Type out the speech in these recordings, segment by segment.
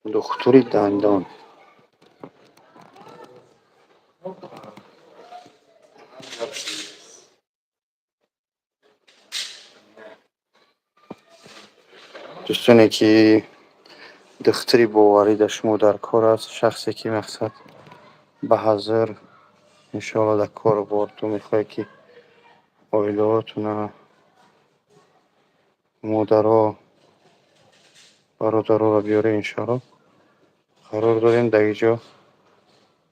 Духтури дандон. Дӯстоне, ки духтури боварӣ дар шумо дар кор аст, шахсе, ки мақсад ба ҳазр, иншоалло, дар кору бортон мехоҳед, ки оилаотона, модаро, бародароро биёред, иншоалло, қарор дорем дар инҷо,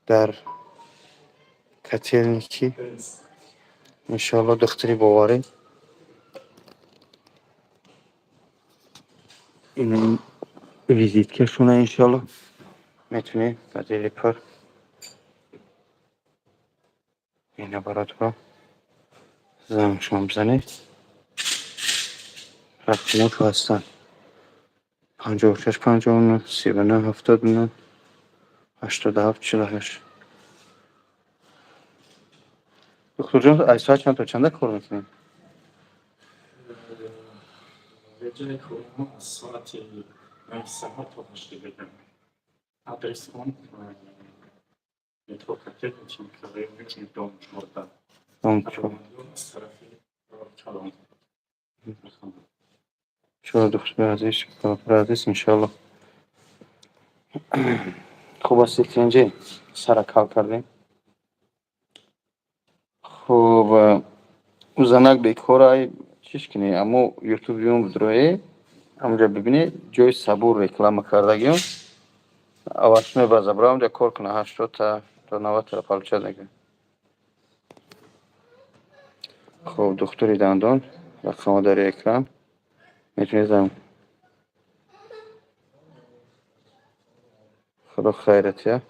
дар Котельники, иншоалло, духтури боварӣ. Ин визиткашона, иншоалло, метунед ба дили пур ина бародаро зангшон бизанед. Рақамошо ҳастанд: 56 59 39 79 87 48. Духтурҷон, аз соат чанд то чанда кор мекунед? Реҷаи кори мо аз соати 9 саҳар то 8 бегоҳ. Адреси он метро Котельники, микрорайон Нижний, дом 14. Дом 4. Аз тарафи калон. Чор, духтури азиз, бародари азиз, иншоалло, хуб аст, ки инҷа сара кал кардем. Хуб, занак бекора, чиш кунӣ, аммо ютубиён бидроe, ҳамонҷа бибинӣ, ҷои сабур реклама кардагиён, аваш мебаза, бира ҳамонҷа кор куна, 80-та то 90-тара получать мекунад. Хуб, духтури дандон, рақамҳо дар экран, метавонед занг. Худо хайрат я.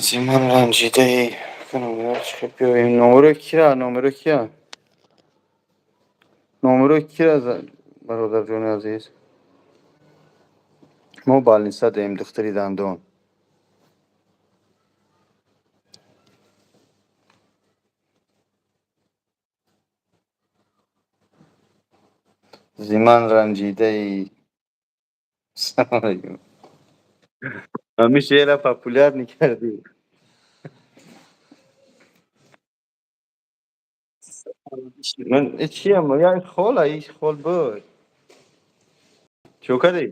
Зиман ранҷидаи биёем. Номеро кира, номеро кия, номеро кира, бародарҷони азиз? Мо больница даем, духтари дандон. Зиман ранҷидаи. Салом алейкум. Ҳамин шеъра популярный кардӣ. Ман чиям, як хола, иш хол буд. Чо кардӣ?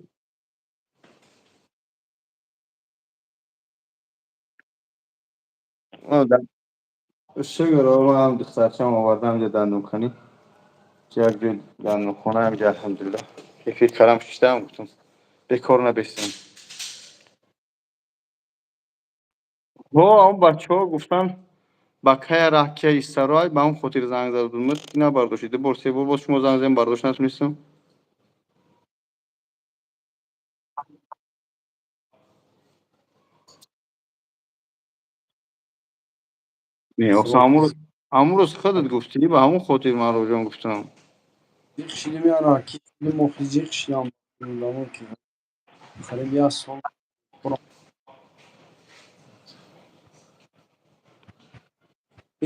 Шукр, ман духтарчам овардам инҷа дандонканӣ. Як ҷой дандонхона инҷа, алҳамдулиллаҳ. Эфир кардам, шиштам, гуфтам бекор набестам. Ҳо, он бачаҳо гуфтанд. Ба кая раҳ кия истароай, ба ҳамн хотир занг зада будум, набардошти. Ду бор, се бор боз шумо занг задем, бардошт натунистам. Не, охир ҳамун рӯз худат гуфтӣ, ба ҳамун хотир ман роҷон гуфтам. Зиқ шидим, яра ки шидим, охи зиқ шидам, ки қариб як сол.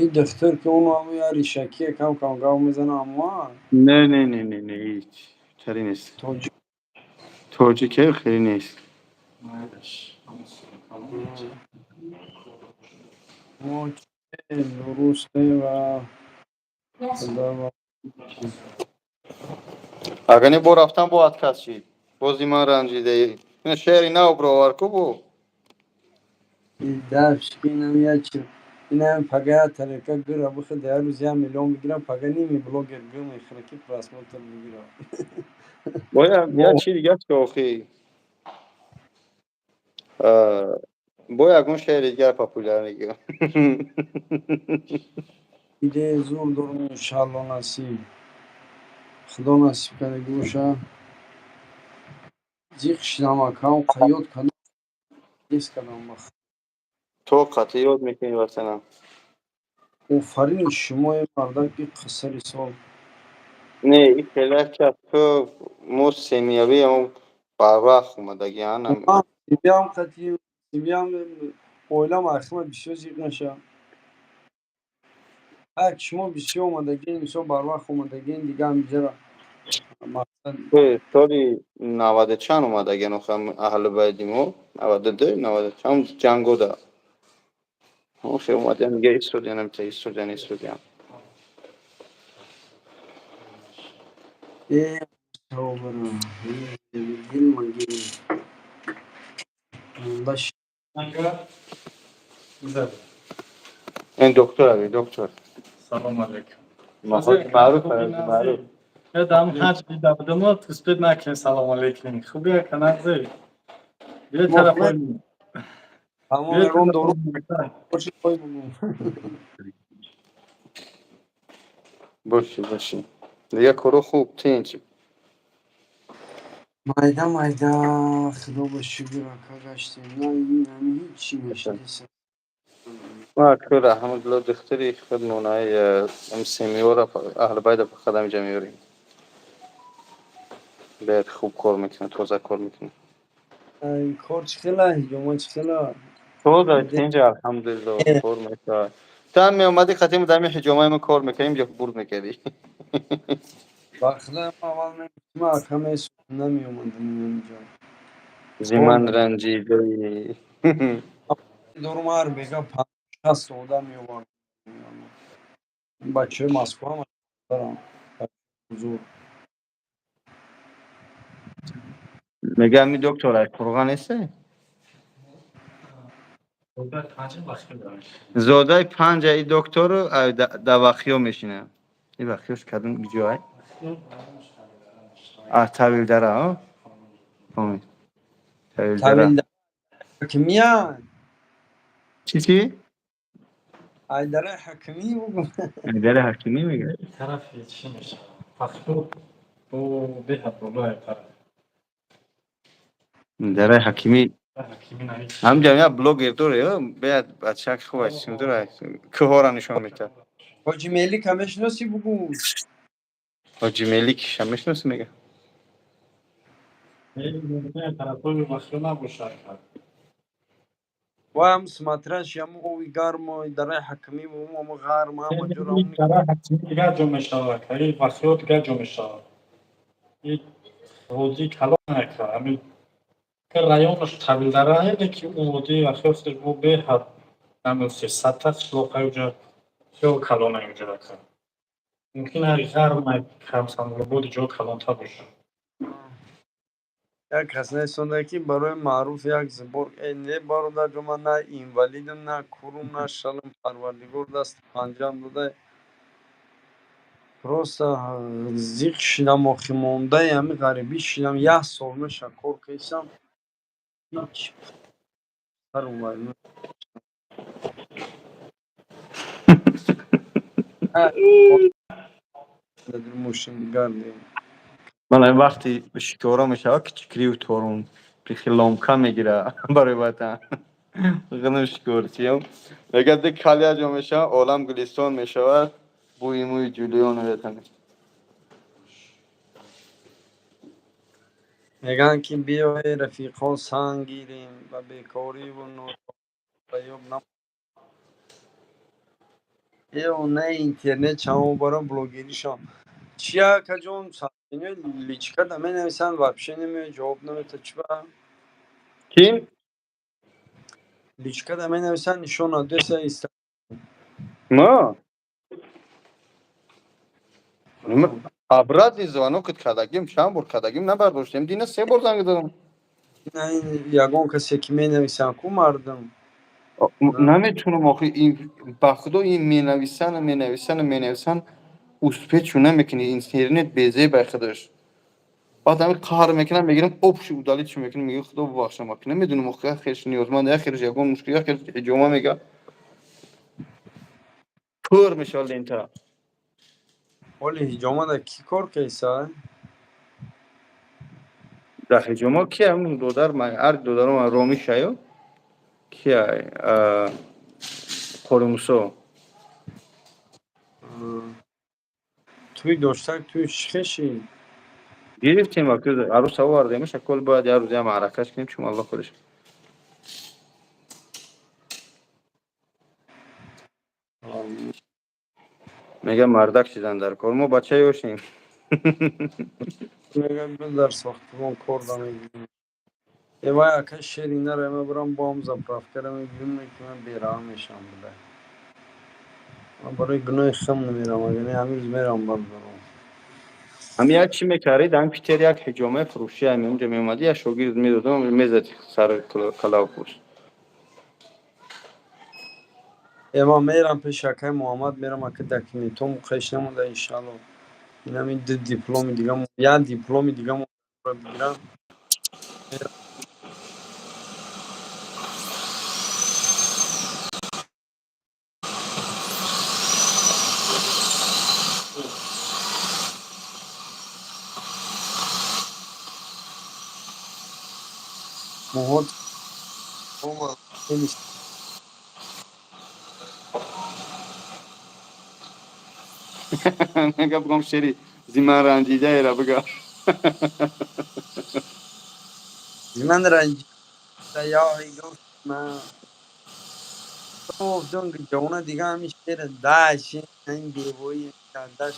Ин духтур, ки ону ҳаму я ришакие, кам кам гап мезана, амма. Не, не, не, не, не, ҳеҷ тари нест. Тоҷик. Тоҷике хеле нест. Мо дурусте ва худо. Агар не, бо рафтан бо отказ шид, бози ман ранҷидаи. Ина шеъри нав бировар ку бо. Дафшки инам я чи, инам пага тарека гира бихе, да як рӯз 1 миллион бигирам, пага ними блогер гир мехӯра, ки просмотр бигира. Боя я чи дига чи охи, бо ягон шеъри дигар популяр мегирам. Идея зур дорам, иншаалло, насиб, худо насиб кардаги боша. Зиқ шидам, акам, ёд кардам, ҳис кардам ба. То қатъи ёд мекунӣ, ватанам. Офарини шумое, мардак, ки қисари сол. Не, и хеле ту мо семьявӣ барвақт омадагиан. Семьям қатъи, семьям, оилам ахима бисёр зиқ наша. Ак шумо бисёр омадагин, бисёр барвақт омадагин, дига ҳамиҷара мақсад. Соли наваду чанд омадагиан охи аҳли байди мо, 92, наваду чанд, ҷангода охи омадиан, дига истодиан, амита истодиан, истодиан. Э, собра, дил магир. Баш. Ин доктор аби, доктор. Салом алейкум. Маъруф, маъруф. Дам ҳаҷ дида будам, успеть накунем. Салом алейкум. Хуби, ака, нағзӣ? Бия тарафои. Тамом, ягон дору боши, қой бугум. Боши, боши, дига коро хуб, тинч? Майда майда, худо ба шукр, ака, гаштем. На, ин ҳами ҳичи нашидиса. Ма раҳматулло, духтари худмонай семиёра, аҳли байда фақат ҳамиҷа меёрем. Беҳад хуб кор мекунад, тоза кор мекунад. Кор чӣ хела, ҳиҷома чӣ хела? Тоза, тинҷ, алҳамдулилло, кор мекунад. Ту ҳам меомадӣ қатим дами ҳиҷомаи мо кор мекардим, ҷо бурд мекардӣ. Ба худо, аввал мегуфтим, ака, намеомадам инҷо. Зи ман ранҷидаи. Дорум, ҳар бега 50-60 одам меовард. Бачаҳои Москва ҳам дорам ҳузур. Мегӯям, ин доктор ай қурға несте? Зодаи панҷа и доктору да вахиё мешинад. И вахиёш кадом ҷой? А, Тавилдара, помид. Тавилдара. Ҳакимия. Чӣ, чӣ? Айдараи ҳакимӣ бугум. Айдараи ҳакимӣ мега. Тарафи чӣ мешавад? Вахиё бо беҳад болои тараф. Дараи ҳакимӣ. Ҳамҷа як блогер доре, беяд бачак хуб аст, дора, кӯҳора нишон метиҳад. Ҳоҷи Мелика мешиносӣ, бугу? Ҳоҷи Меликиша мешиносӣ, мега. Тарафҳои вахиё набошад. Вай ҳам смотряш яму ови гармо, дараи ҳакимӣ буму, ҳаму ғарм, ҳама ҷоро. Дараи ҳакимӣ дигар ҷо мешавад, вахиё дигар ҷо мешавад. И водии калон ака, ҳамин районаш Тавилдара, ки он водии вахиё бо беҳад намё 300-та қишлоқай уҷа, хело калонай уҷа, ака. Мумкин ҳари ғарм Комсомолободи ҷо калонтар бошад. Як кас несонда, ки барои маъруф як сбор. Э, не, бародарҷон, ман на инвалидам, на курум, на шалам, парвардигор дасту панҷаам дода. Просто зиқ шидам, охи мондаи ҳами ғарибӣ шидам, як сол меша кор кесам, ҳеҷ сару вай. Мошин гардем. Ман ин вақти шикора мешава, кичикрию торун прихи ломка мегира барои ватан. Ғанам шикорчиям. Мегӯяд ди калия ҷо мешава, олам гулистон мешавад, бӯи мӯи ҷулиён ветан. Мегӯянд ки биёй рафиқон санг гирем ба бекориву ноёб нам. Э на интернет чамо барам блогеришон. Чия акаҷон личка да менависанд вообще намеояд ҷавоб намета чиба? Ким? Личка да менависанд нишон адреса инста. Ма? Обратный звонок кардагим, чанд бор кардагим набардоштем. Дина се бор занг задам. На ин ягон касе ки менависанд ку мардум. Наметунам охи ин ба худо ин менависанд, менависанд, менависанд успеть чун намекунӣ интернет безебай худаш. Баъд ҳамин қаҳр мекунам, мегирам общий удалить чун мекунам, мегӯям худо бубахшам, охи намедонам охи як хелш ниёзманд, як хелш ягон мушкил, як хелш ҳиҷома мега. Пур мешавад лента. Оли ҳиҷома да кӣ кор кайса? Дар ҳиҷома ки ҳамун додар ман ҳар додарам Роми шаё ки Қори Мусо. Туй доштак туй чӣ хешӣ? Гирифтем ва арӯс овардем, шакол бояд як рӯз як маъракаш кунем, чун Аллоҳ худаш. Мега мардак шидан дар кор, мо бача ёшем. Мега дар сохтмон кор да мегирем. Э вай ака шери нара ма барам бо ҳам заправка ра мегирем ки ман бераҳм мешавам буда. Ман барои гуноҳи хам намерам, агар не ҳамин рӯз мерам бародарам. Ҳамин як чӣ мекардид, ҳамин Питер як ҳиҷомаи фурӯшӣ ҳамин онҷо меомадӣ, як шогирд медодам, мезад сари калавпӯш. Э ман мерам пеши акаи Муҳаммад, мерам ака документҳом қеш намонда иншаалло. Инами ду дипломи дига, як дипломи дига бигирам. Муҳот Мега бигам шери зиман ранҷидаеро бига. Зиман ранҷида ё гуфт ман гуфтам ҷавона дига ҳамин шера даш ин бевои даш.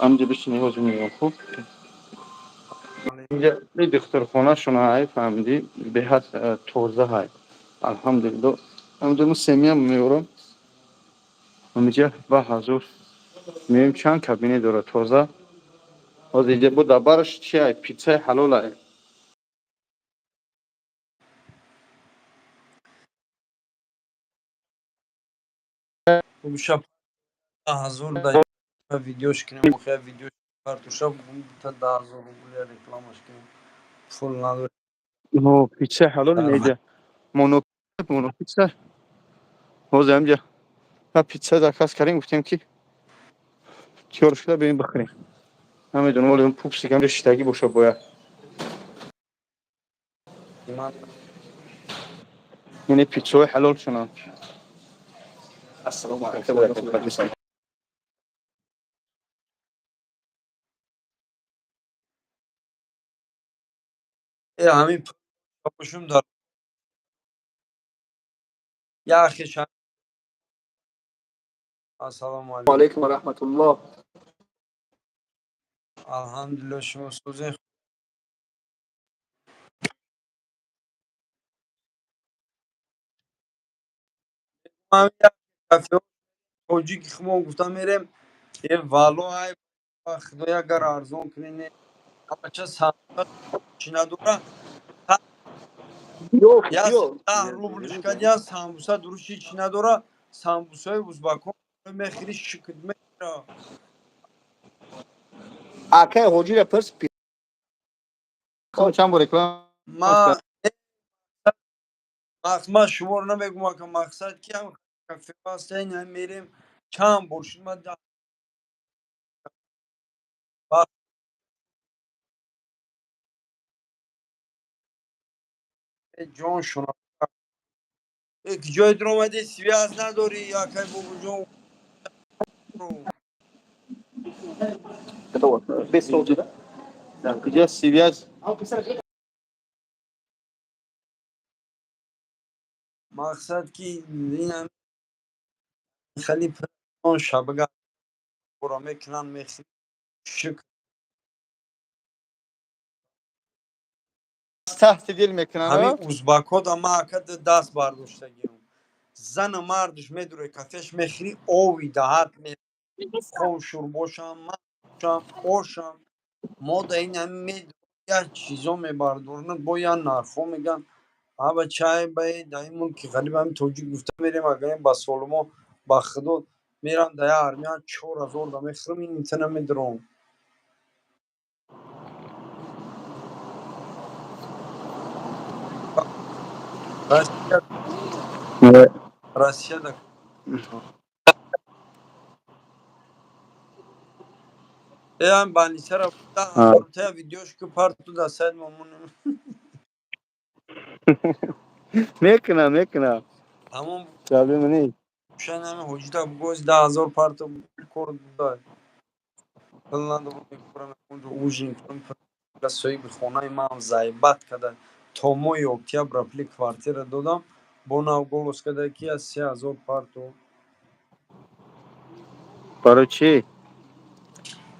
Амҷа бишини ҳозир мегӯям хуб. Инҷа ин духтурхонашон ҳай фаҳмидӣ беҳад тоза ҳай. Алҳамдулилло. Ҳаминҷа мо семиям меорам. Ҳаминҷа ба ҳазур меоем чанд кабинет дорад тоза. Ҳозир инҷа бо дар бараш чи ҳай питсаи ҳалол ҳай. Шаб ҳазор да видеош кунем, охир видео картуша та 10,000 рубл рекламаш кунем. Пул надорем. О, питсаи ҳалол инҷа. Моно моно питса. Ҳозир ҳаминҷа ма питса заказ кардем, гуфтем ки тиёр шуда биёем бихӯрем. Намедонам вале он пупсик ҳаминҷа шиштагӣ боша бояд. Яъне питсаҳои ҳалол шунанд. Ассалому алайкум ва раҳматуллоҳи. Э ҳамин бошум дар як хеш. Ассалому алайкум. Алайкум ва раҳматуллоҳ. Алҳамдулилло, шумо созен? Тоҷики хумо гуфта мерем э вало ай худоя агар арзон кунӣ бача самбуса чӣ надора 10 рубл шкадя самбуса дуруши чӣ надора самбусаи узбакон мехӯри шикд мехӯра. Акай ҳоҷира пирс. Чанд бор реклама. Ма ма шуморо намегум, ака, мақсад ки ҳам кафе ҳастен, ҳам мерем, чанд бор шуд, ма ҷон шуна. Ки ҷой дуромади, связь надорӣ, акай бобоҷон. Без соуса, да? Дар куҷа связь? Мақсад ки ин хеле шабага бора мекунанд, мехӯранд, шукр. Таҳти дил мекунанд. Ҳамин узбакҳо да ма, ака, даст бардоштагиам. Зану мардаш медуре, кафеш мехӯрӣ, ови даҳат хом шурбошам, мошам, ошам. Мо да ин ҳами як чизо мебардоранд, бо як нархҳо мегӯянд. Аба чай баи дар ин мулки ғариб ҳамин тоҷик гуфта мерем, агарем ба солумо, ба худо мерам да як армия 4000 да мехӯрам, ин инта намедурам. Россия да ам больницара та видеош ки парту да сайт мамун. Мекунам, мекунам. Ҳамон. Проблема нест. Шанами ҳоҷита бугоз 10 000 парту кор дай. Пул надорам, мекурам онҷо ужин кунам. Соҳиби хонаи ман заебать када. То моҳи октябра пули квартира додам, бо нав голос када, ки аз 3000 парту. Барои чӣ?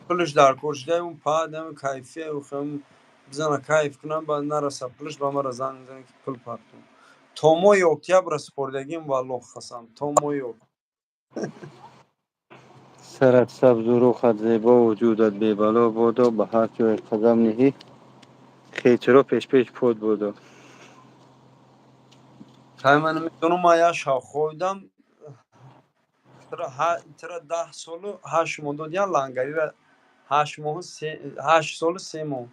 Пулш дар кор шуда, он падам кайфия хам бизана кайф кунам, баъд нараса пулш, ба мара занг мезанад, ки пул парту. То моҳи октябра супордагим, валлоҳ қасам, то моҳи. Сарат сабзу, рухат зебо, вуҷудат бебало бодо, ба ҳар ҷое қадам ниҳӣ, хечро пешпеш под бодо. Хай, ман намедонам, ман як шаб хобидам, тира 10 солу 8 моҳ дод, як лангарира 8 моҳу 8 солу 3 моҳ.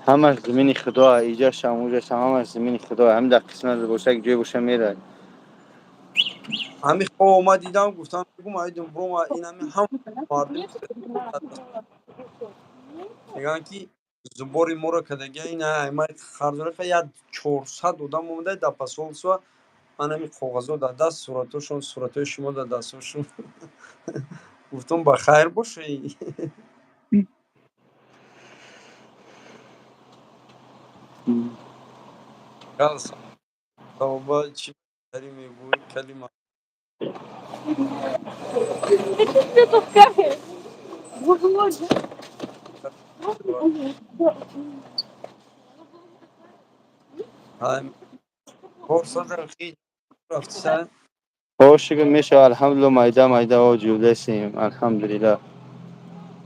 Ҳамаш замини худо, иҷашам, уҷашам, ҳамаш замини худо. Ҳамин дар қисмат боша, як ҷое боша, мерай. Ҳамин хоб омад, дидам, гуфтам, бигум, айдум бром, ин ҳамин ҳам мардум мегӯянд, ки зубори моро кадага, ин аймай харзорафа, як 400 одам омада дар посольство, ман ҳамин коғазо дар даст, суратошон, суратҳои шумо дар дастошон. Гуфтам, ба хайр бошӣ. Тавба, чӣ мегӯӣ, калима? Ты толкаешь? Володя. Рафтисан. Шукр, мешава, алҳамдулилла, майда майда ҷудасем, алҳамдулилла,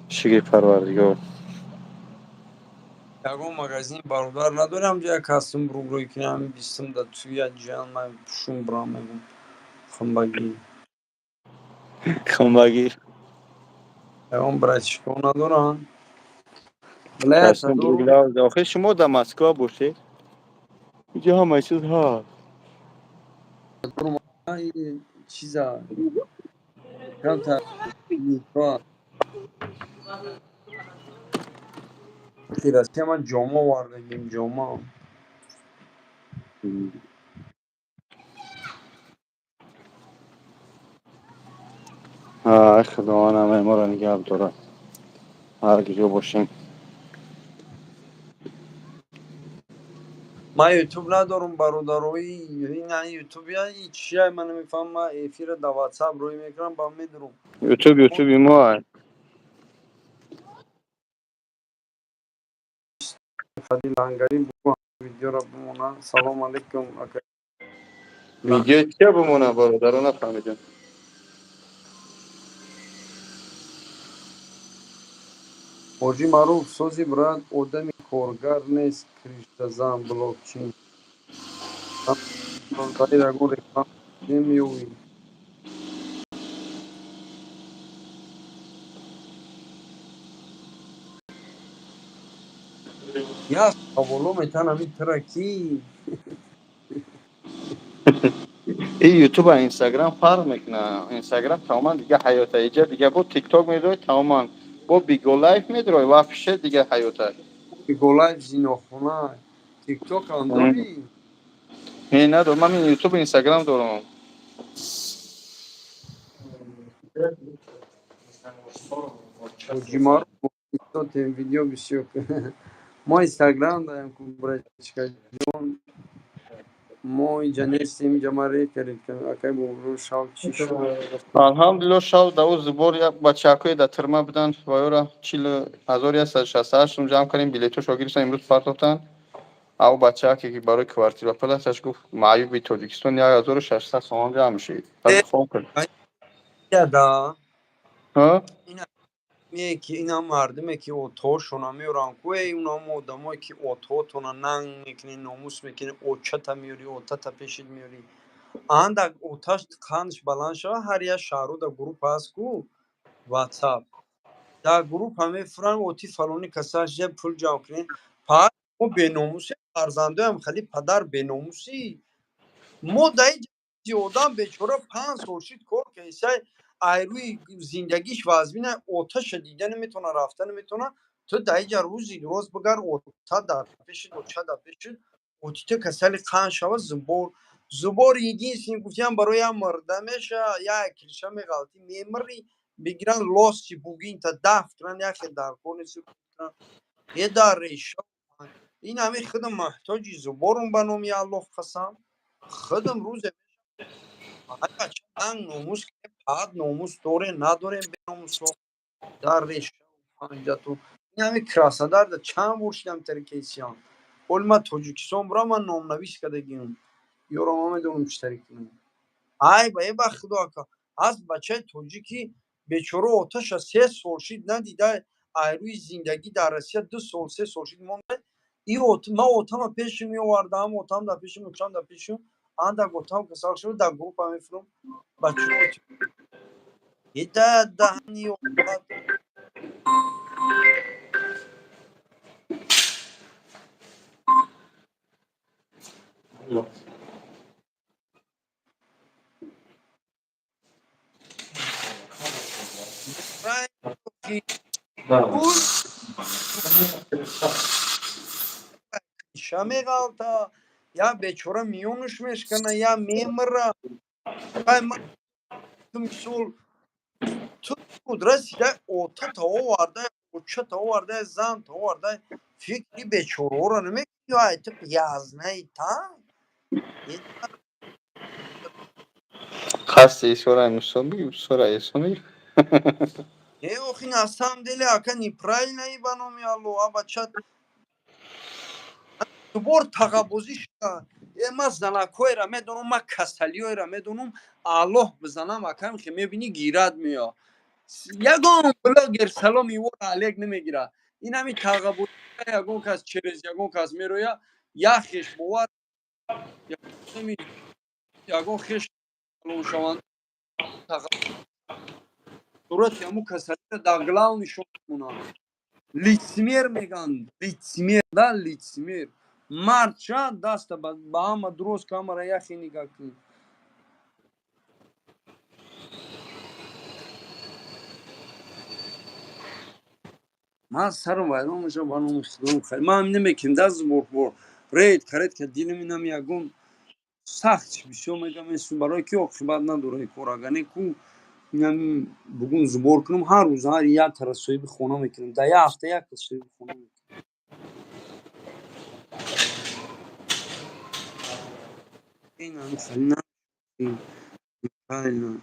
шукри Парвардигор. Ягон магазин, бародар, надорам, ҷа кастум ругрӯй кунам, бистум да туя ҷан ман пушум брам, мегум, хумбагӣ. Хумбагӣ. Ягон братишко надорам. Охир шумо дар Москва бошед, инҷо ҳамаи чиз ҳаст. Чиза камтар Россия ман ҷома овардагим, ҷома. Худованд ҳамаи моро нигаҳ дорад, ҳар куҷо бошем. Ман ютуб надорам, бародарои, ина ютуб я чия, ман намефаҳмам. Ман эфира дар ватсап рӯй мекунам, ба медурам. Ютуб ютуби мо. Лангари видеора бимона. Салом алейкум, ака. Видео чия бимона, бародаро, нафаҳмидам. Ҳоҷи Маъруф, сози, брат, одами коргар нест, криштазан, блокчин ягон реклама намеёвӣ. Я саволо метан ами тра ки. И ютуба инстаграм фарқ мекуна. Инстаграм тамоман дига ҳаёта, иҷа дига бо тикток медрои, тамоман бо биголайф медрои, вообще дига ҳаёта. Биголайф зинохона. Тикток ам дорӣ? Не, надорам, ман ютуб, инстаграм дорам. Ҷимаро видео бисёр. Мо инстаграм даем ку, братишка ҷон. Мо инҷа нестем, инҷа ма рекард акай бобро шав чӣ шуд? Алҳамдулилло, шав даву зубор як бачаҳакое дар тирма буданд, ваёра 40 168 сум ҷамъ кардем, билетошо гирифтан, имрӯз партофтанд. Ав бачаҳаке ки барои квартира пуласташ гуфт, маъюби Тоҷикистон 1600 сомон ҷамъ мешид. Хом кард. Да. Ки инам мардуме ки отҳошона меоранд ку, эй, унам одамое ки отҳотона нанг мекунӣ, номус мекунӣ, очата меёрӣ, отата пешит меёрӣ. Андак оташ қандш баланд шава, ҳар як шаҳру дар групп ҳаст ку ватсап. Дар группа мефуранд, оти фалони касаш ҷа пул ҷамъ кунед. Пас мо беномуси, фарзандоям хали падар беномусӣ. Мо дар ин одам бечора 5 сол шид кор кардисай, айрӯи зиндагиш вазмина, оташа дида наметавона, рафта наметавона. Ту дар инҷа рӯзи роз бигар, ота дар пешит, оча дар пешит, отита касали қанд шава, зубор зубор единственный гуфтиам барои як мурда меша, як килша меғалтӣ, мемирӣ, бигиран лости бугинта дафт кунанд, яхе дар кор нест е дар реша. Ин ҳами худам муҳтоҷи зуборум, ба номи Аллоҳ қасам, худам рӯзе номус пад номус дорем, надорем, беномусо дар реша панҷату. Ин ҳами Краснадарда чанд бор шидам тарикесиям. Ҳоли ман Тоҷикистон бурам, ман номнавис кардагиам, ёро ман медонам чӣ тариқ кунам. Ай ба е, ба худо, ака, ҳаст бачаи тоҷики бечора, оташа 3 сол шид надида, айрӯи зиндагӣ дар Россия 2 сол, 3 сол шид монда. Ман отама пеши меовардам, отам дар пешим, очам дар пешим. Андак отам касал шуд, дар группа мефурам, бачаҳо ида даҳни. Пул ша меғалта, я бечора миёнаш мешкана, я мемира. Мисол, ту расида, ота та оварда, оча та оварда, зан та оварда, фикри бечораро намекунӣ, ай ту язнаи та. Қасди исора мусо бигӯ, сора эсо мегӯ. Э, охи, на самом деле, ака, неправильно, и ба номи Аллоҳ, а бача дубор тағаббозӣ шуда. Э, ман занакҳоеро медонам, ман касалиҳоеро медонам, Аллоҳ бизанам, акам, ки мебинӣ, гирад меё. Ягон блогер саломи ӯро алек намегира. Ин ҳами тағаббозӣ ягон кас через ягон кас мероя, як хеш бовар, ягон хеш шаванд, сурати ҳамун касалиро дар глав нишон мемонанд. Лицемер мегӯянд, лицемер да, лицемер. Мард ша, даста ба ҳама дурост, ка ҳамара яхе нигаҳ кунӣ. Ман сарам вайрон мешавам, ба номи худо. Хайр, ман намекунам да сбор, рейд каред, ка дилам инам ягон сахт бисёр мегам, барои ки оқибат надора кор. Агар не ку инам бугун сбор кунам, ҳар рӯз ҳар як тара соҳиби хона мекунам, дар як ҳафта як соҳиби хона мекунам. Инам правильно.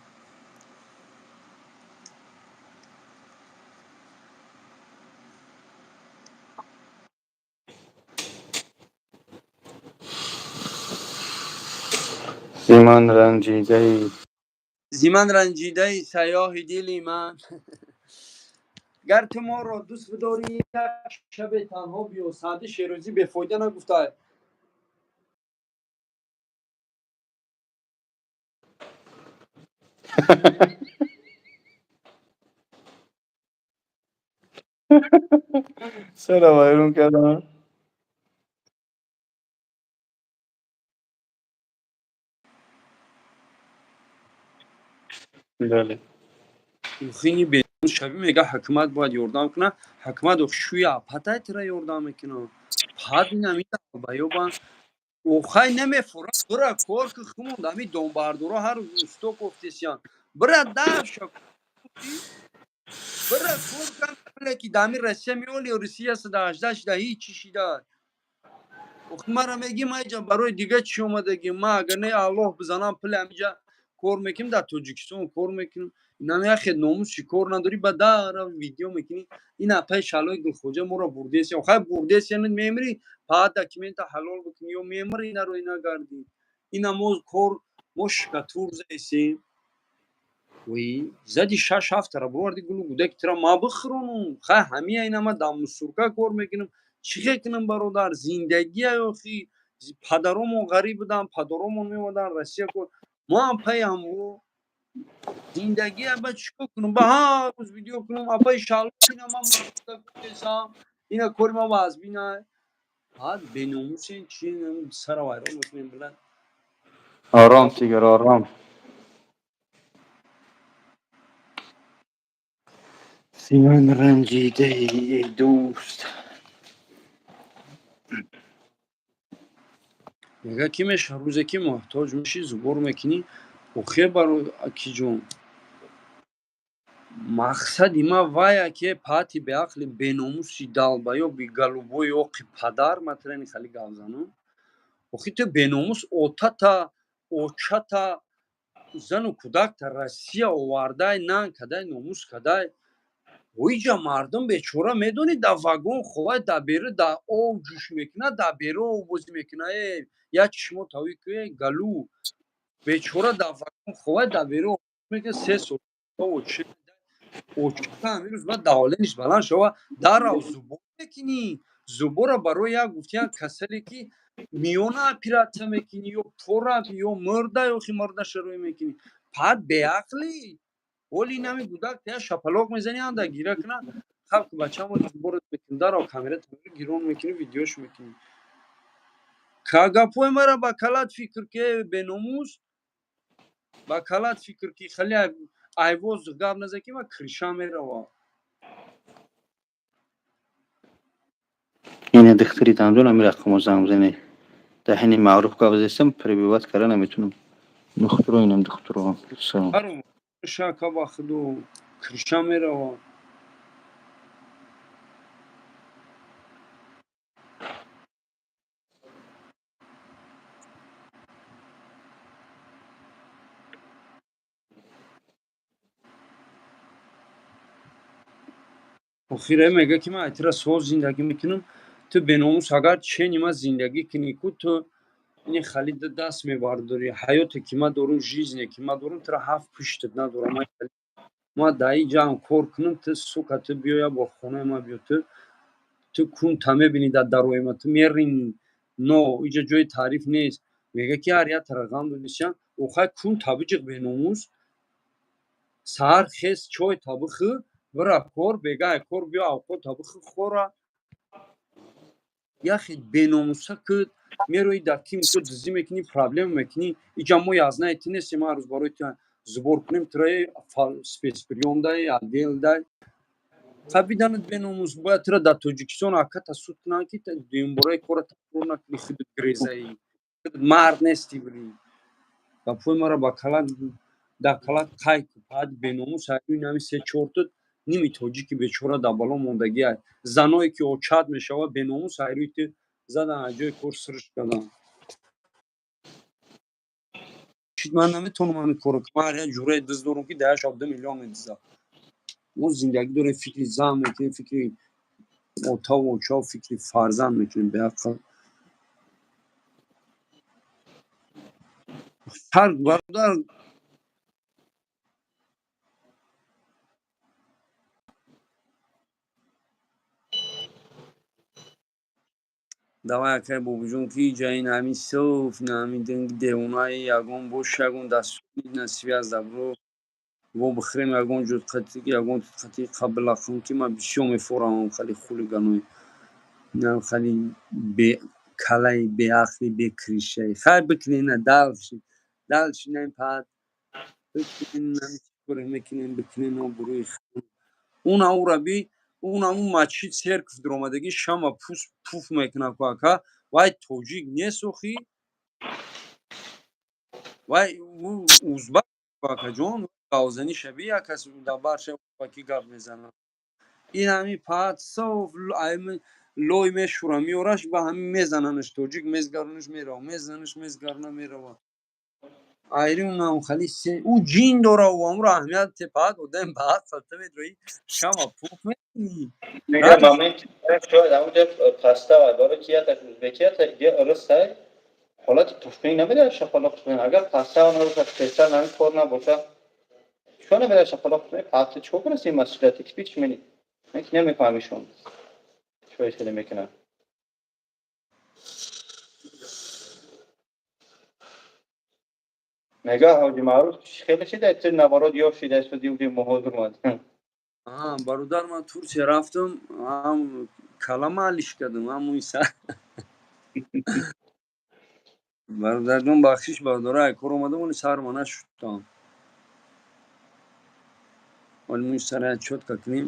Зиман ранҷидаи. Зиман ранҷидаи сайёҳи дили ман, гар ту моро дӯст бидорӣ, як шабе танҳо биё. Саъди Шерозӣ бефоида нагуфта. Сара вайрон кардам. Бале. Хини беномус шавӣ, мега ҳукумат бояд ёрдам кунад. Ҳукумат шӯя патай тира ёрдам мекунад. Пад инамида баёбан охай намефура, бира кор ки хумонд ами донбардоро ҳар рӯз усто кофтесиян. Бира даша, бира кор кан, ки дами Россия меоли, Русия 118 шида, ҳичи шида. Охи мара меги, ма иҷа барои дига чӣ омадагӣ? Ма агар не Аллоҳ бизанам, пули амиҷа кор мекунем, дар Тоҷикистон кор мекунем. Инам яхе номуси кор надорӣ, ба дара видео мекунӣ. Ин апаи шалои Гулхоҷа моро бурдесия. Хай, бурдесия, мемирӣ, па документа ҳалол бикунӣ ё мемирӣ, инаро ина гардӣ. Ина мо кор, мо шикатур заесем. Вой, зади шаш ҳафтара боварди гулу гудаки тира ма бихӯронум. Хай, ҳамия ина ма дар мусурка кор мекунем. Чӣ хел кунем, бародар? Зиндагия охи падаромон ғариб будан, падаромон меомадан Россия кор. Мо ҳам паи ҳамво зиндагия ба чӣ кор кунам? Ба ҳар рӯз видео кунам, апаи шало ина ман кесам, ина кори ма вазбина. Ҳад беномусен, чи сара вайрон мекунем, билад. Ором, Тигр, ором. Симан ранҷидаи, эй дӯст. Мега ки меша, рӯзе ки муҳтоҷ мешӣ, зубор мекунӣ. Охе, барои акиҷон, мақсади ма вая ки пати беақли беномуси долбоёби голубой оқи падар матрани хали гап занам. Охи ту беномус, отата, очата, зану кӯдакта Россия овардай, нан кадай, номус кадай. Оиҷа мардум бечора, медонӣ, дар вагон ховай, дар беру дар об ҷӯш мекунад, дар беру оббозӣ мекунад. Э, як чишмо тавӣ ку, галу бечора дар вагон ховай, дар беру мекунад. 3 сол оча ҳамирӯз ба даволениш баланд шава, дарав зубор мекунӣ. Зубора барои як гуфтиян касале ки миёна оператсия мекунӣ ё пора ё мурда, ё хи мурда шароӣ мекунӣ. Пад беақлӣ, оли нами гудак я шапалоқ мезанӣ, анда гира куна халқ бачамо зубора мекунӣ, дарав камера гирон мекунӣ, видеош мекунӣ. Ка гапҳои мара ба калат фикр ки, беномус, ба калат фикр ки, хеле айвоз гап наза ки ма криша мерава. Ине духтари дандон, ами рақамо занг бизане. Дар ҳини маъруф гап зестам, перебивать карда наметунам. Духтуро, инам духтуро. Салом. Шака ба худу криша мерава. Охире мега ки ман айтира соз зиндагӣ мекунам. Ту беномус, агар чени ма зиндагӣ кунӣ ку, ту ини халида даст мебардорӣ. Ҳаёте ки ман дорум, жизне ки ман дорум, тура ҳафт пуштат надорам. Ма дар ин ҷамъ кор кунам, ту, сука, ту биёя бо хонаи ма биё, ту кунта мебинӣ, дар дарои ма ту меринӣ. Но иҷа ҷои таъриф нест. Мега ки ҳар як тара ғам додисян. Охай, кунта биҷиқ, беномус. Саҳар хез, чой та бихӯр, бира кор, бегай кор биё, авқота бихӯр, хӯра. Яхе беномуса ки мерои дар ким ко дизӣ мекунӣ, проблема мекунӣ. Иҷа мо язнаи ту нестем, ҳар рӯз барои ту зубор кунем. Тураи спецприём дай, отдел дай қабиданат, беномус. Бояд тура дар Тоҷикистон аката суд кунанд, ки дуюмбораи кора такрор накунӣ. Худат грезаӣ, мард нестӣ, бири гапҳои мара ба калат, дар калат қай ку. Баъд беномус нами се чорта ними тоҷики бечора дар бало мондагиай. Заное ки очат мешавад, беномус, айрӯи ту задан, аз ҷои кор сирш карданд. Ман наметавонам ҳамин корро кунам. Ман як ҷурае диз дорам, ки дар як шаб 2 миллион медизам. Мо зиндагӣ дорем, фикри зан мекунем, фикри отаву очаву, фикри фарзанд мекунем. Беақл ҳар бародар. Давай, акай Бобуҷон, ки иҷа ин ҳамин соф, ин ҳамин девонаи ягон бош, ягон дастури на связь дабро. Во бихӯрем ягон ҷо қати, ягон қати қаблақам, ки ман бисёр мефорамам, хали хулиганои хали бекалаи, беақли, бекришаи. Хай, бикунена дальше, дальше наим пад бикунен, мекунем, бикунен обрӯи уна ура би унаму масҷид, церковь дуромадагӣ, шама пус пуф мекунад ку, ака. Вай тоҷик нест охи, вай узбак, акаҷон. Гавзанӣ шаби як кас дар барша узбакӣ гап мезанад. Ин ҳами паат соф лой мешӯра, меораш, ба ҳами мезананаш, тоҷик мезгаронаш мерава, мезанаш, мезгарона мерава. Айри унам хали се ӯ ҷин дора, ӯ амро аҳамият тепаат одам баат сата медрои, шама пуф мекунӣ. Шояд ҳамунҷа паста барои ки яташ узбекӣ, ята русай, ҳолати пуфминг намедиҳад, шапалоқ пуфминг. Агар паста набошад, тезтар нами кор набошад, чико намедиҳад шапалоқ пуфминг? Паста чико кунад? Ин масъулияти ки чӣ мени ки намефаҳмишон, чико хеле мекунад. Мега ҳоҷи Маъруф хеле шида наворот ёф шида суди уди муҳозир омад. Бародар, ман Турсия рафтам, ҳам калама алиш кардам, ҳам мӯи сар. Бародарҷон, бахшиш, бародаро, ай кор омадам, оли сарма нашудам, оли мӯи сара чётко кунем.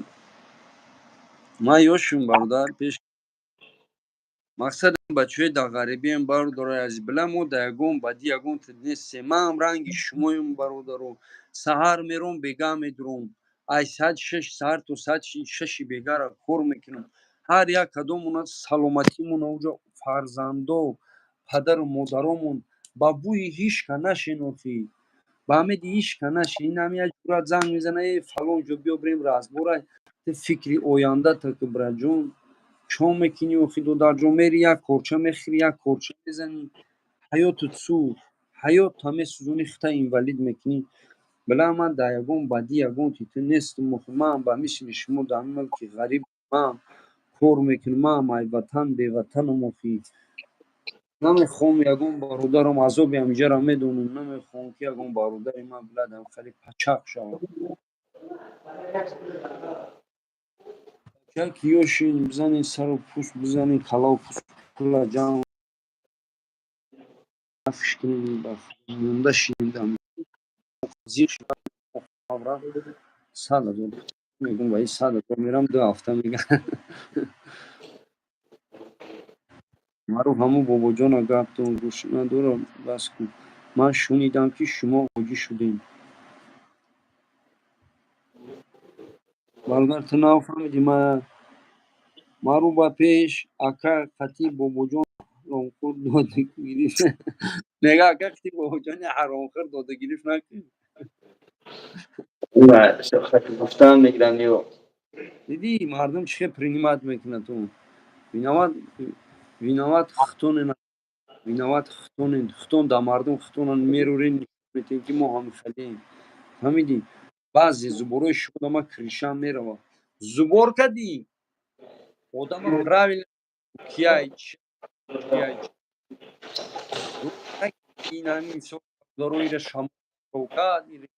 Ман ёшум, бародар, пеш мақсадам бачаҳои дар ғарибием, бародарои азиз, била мо дар ягон бадӣ ягон нестем. Ман ранги шумоем, бародаро, саҳар мером, бегаҳ медуром, ай соати 6 саҳар то соати 6 бегара кор мекунам. Ҳар як кадомона саломатимон, уҷа фарзандо, падару модаромон ба бӯи ҳишка нашинохӣ, ба ҳамеди ҳишка наши. Ин ҳами як ҷурат занг мезана: «Э, фалон ҷо биё, бирем разбора». Фикри оянда таки, браҷон, чо мекунӣ охи, додарҷон? Мери, як корча мехӯри, як корча мезанӣ, ҳаёту сӯхт, ҳаётта месӯзонӣ, хита инвалид мекунӣ. Била ман дар ягон бадӣ ягон титу нестам. Ман ба мисли шумо дар мулки ғариб ман кор мекунам, ман ай ватан беватанам охи. Намехоҳам ягон бародарам азоби ҳамиҷаро медонам, намехоҳам, ки ягон бародари ман биладам хеле пачақ шавад. Як ёшин бизанед, сару пӯст бизанед, калаву пӯст, пула ҷамъ фиш кунед, монда шинидам, зиқ 100 000 мегум, ва 100 000 мерам, 2 ҳафта мега. Маъруф, ҳамун бобоҷона гаптон гӯш надорам, бас кун. Ман шунидам, ки шумо ҳоҷӣ шудем. Бародар, ту нафаҳмидӣ. Ма маъруф ба пеш ака қати бобоҷон ҳаромхӯр дода гирифт. Мега, ака қати бобоҷони ҳаромхӯр дода гирифт накун. Гуфтан мегиранд ё. Дидӣ, мардум чӣ хел принимать мекунад? Ту виноват, виноват хутоне, виноват хутоне, хутон дар мардум хутона мерурен, метен, ки мо ҳамхелем. Фаҳмидӣ? Баъзе зуборои шумо дама кришам мерава. Зубор кадӣ одама правильно, кияй кияй ин ҳамин мисол ира шамокад ири.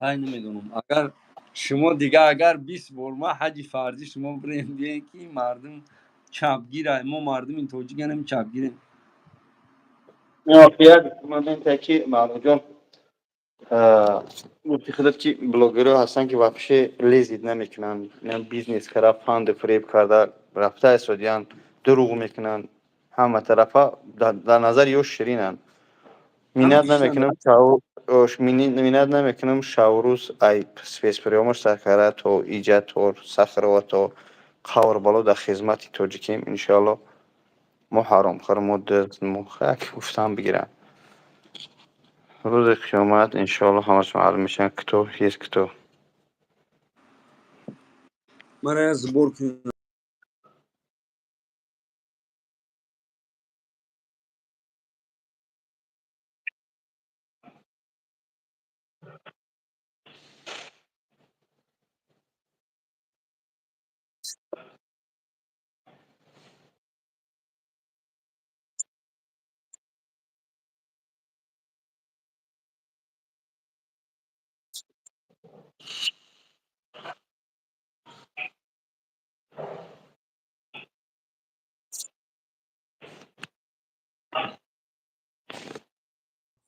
Ай, намедонам, агар шумо дига, агар 20 бор ма ҳаҷи фарзӣ шумо бирем, биен, ки мардум чапгира, мо мардуми тоҷиканем, чапгирем. Як моменте, ки Маъмудҷон гуфти худат, ки блогерҳо ҳастанд, ки вообще лезить намекунанд, бизнес кара, фанду фиреб карда рафта истодиянд, дурӯғ мекунанд, ҳама тарафа дар назари ё ширинанд. Минат намекунам, минат намекунам, шаврӯз ай спецприёмаш сар карда то иҷа, то Сахарова, то Қаврбало дар хизмати тоҷикем, иншоалло. Мо ҳаромхӯр, мо дузд, мо як гуфтан бигирам. Рӯзи қиёмат, иншоалло, ҳамаш маълум мешавад, кто есть кто. Мара як сбор кун.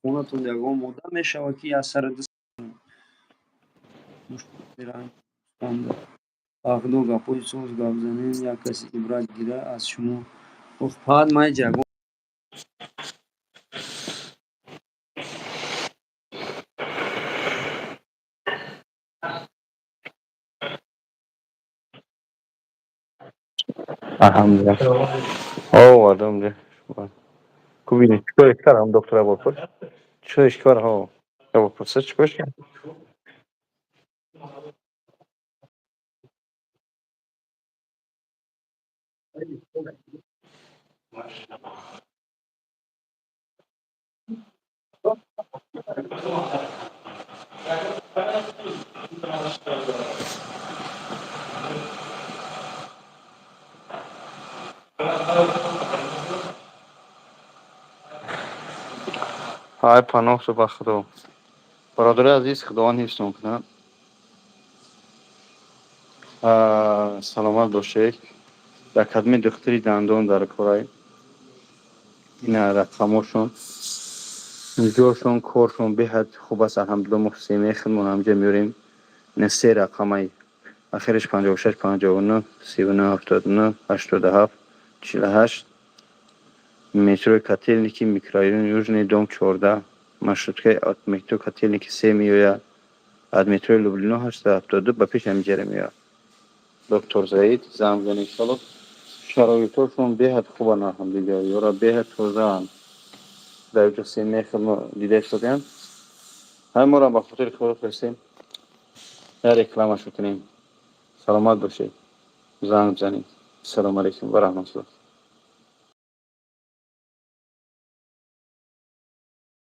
Хонатон ягон мода мешавад, ки аз сари даст Бахдо гапҳои соз гап занем, як касе ибрат гира аз шумо. Ох, фақат ман ягон Алҳамдулилла. Овардам. Кубини, чикор кардам, доктора бопурс? Чикор кор ҳо? Бопурса, чикор кард? Ҳай, паноҳ ба Худо. Бародари азиз, Худованд ҳифзтон кунад. Саломат бошед. Дар кадми духтури дандон дар корай. Ина рақамошон. Ҷошон, коршон беҳад хуб аст. Алҳамдулилла, мо семаи худмон ҳамҷа меорем. Ина се рақамай. Ахираш 56 59 39 79 87 48. Метрои Котельники, микрорайони Южный, дом 14. Маршруткаи от метро Котельники се меояд. Аз метрои Люблино 872 ба пеш ҳамиҷара меояд. Доктор Заид, занг бизанед, иншалло. Шароитошон беҳад хубанд, алҳамдулилла. Ёра беҳад тозаанд. Дар ҷо семаи худмо дида истодем. Ҳай, моро ба хотири Худо фиристем. Я рекламашо кунем. Саломат бошед. Занг бизанед. Ассалому алайкум ва раҳматуллоҳ.